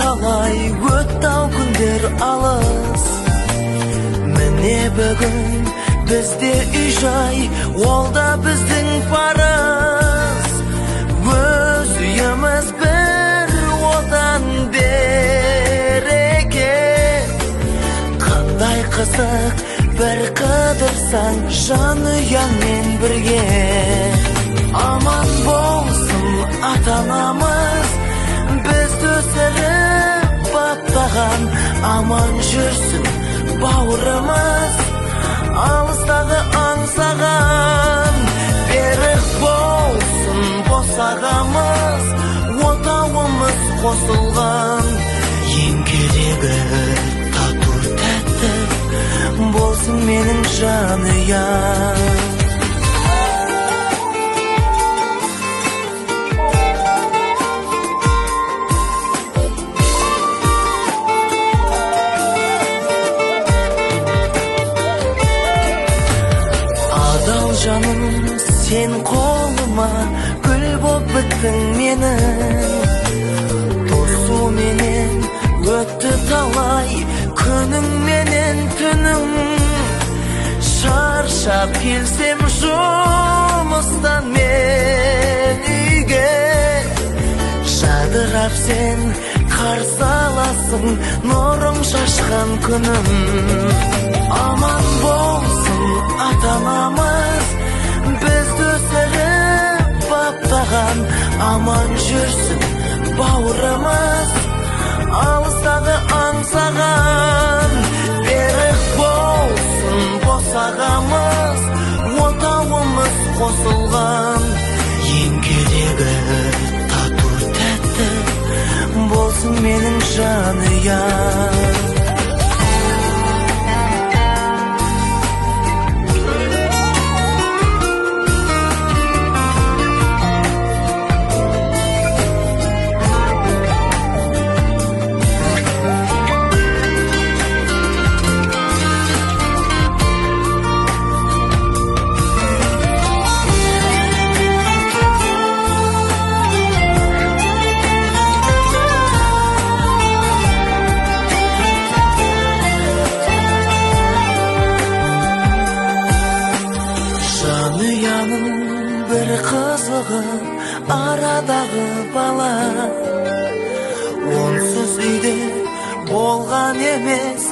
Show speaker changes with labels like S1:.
S1: Қалай өтті-ау күндер алыс. Міне бүгін бізде үй жай, ол да біздің парыз. Өз үйіміз бір отан береке. Қандай қызық бір қыдырсаң жанұяңмен бірге. Аман болсын ата-анамыз, бізді өсіріп баптаған. Аман жүрсін бауырымыз, алыстағы аңсаған. Берік болсын босағамыз, отауымыз қосылған. Ең керегі тату тәтті болсын менің жанұям. Адал жаным, сен қолыма гүл боп біттің менің. Тосуменен өтті талай күнің менен түнің. Шаршап келсем жұмыстан мен үйге, жадырап сен қарсы аласың нұрың шашқан күнім. Аман болсын ата-анамыз, бізді өсіріп баптаған. Аман жүрсін бауырымыз, алыстағы аңсаған. Берік болсын босағамыз, отауымыз қосылған. Ең керегі тату тәтті болсын менің жанұям. Жанұяның бір қызығы арадағы бала, онсыз үйде болған емес.